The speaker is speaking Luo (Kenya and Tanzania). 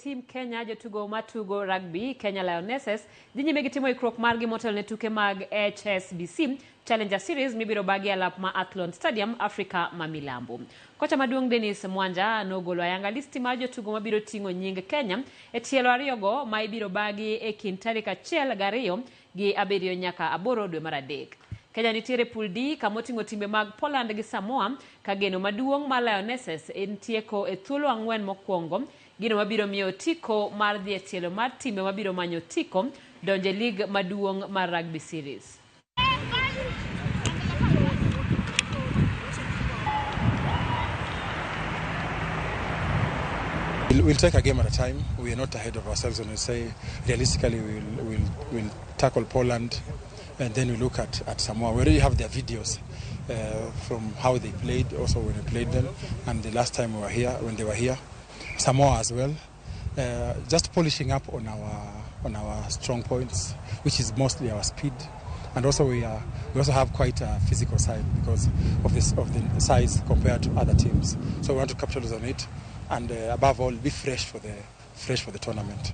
Team Kenya jotugo matugo rugby Kenya Lionesses dhi nyime gi timo ikruok margi motelo ne tuke mag HSBC Challenger Series mibiro bagi e alap ma Athlone Stadium, Afrika ma Milambo. Kocha maduong' Dennis Mwanja nogolo ayanga listi mar jotugo mabiro ting'o nying Kenya e tielo ariyogo ma ibiro bagi e kind tarik 1 gi 2 gi 7 nyaka 8 dwe mar 3. Kenya nitiere e pool D kama oting'o timbe mag Poland gi Samoa ka geno maduong' mar Lionesses en tieko e thuolo 4 mokwongo, gino mabiro miyo otiko mar dhi e tielo mar timbe mabiro manyo otiko donjo e lig maduong' mar Rugby Series. We'll take a game at a time. We are not ahead of ourselves when we say realistically we'll tackle Poland and then we look at Samoa. We already have their videos from how they played, also when we played them, and the last time we were here, when they were here. Samoa as well. Just polishing up on our strong points, which is mostly our speed, and also we also have quite a physical side because of the size compared to other teams. So we want to capitalize on it, and above all, be fresh for the tournament.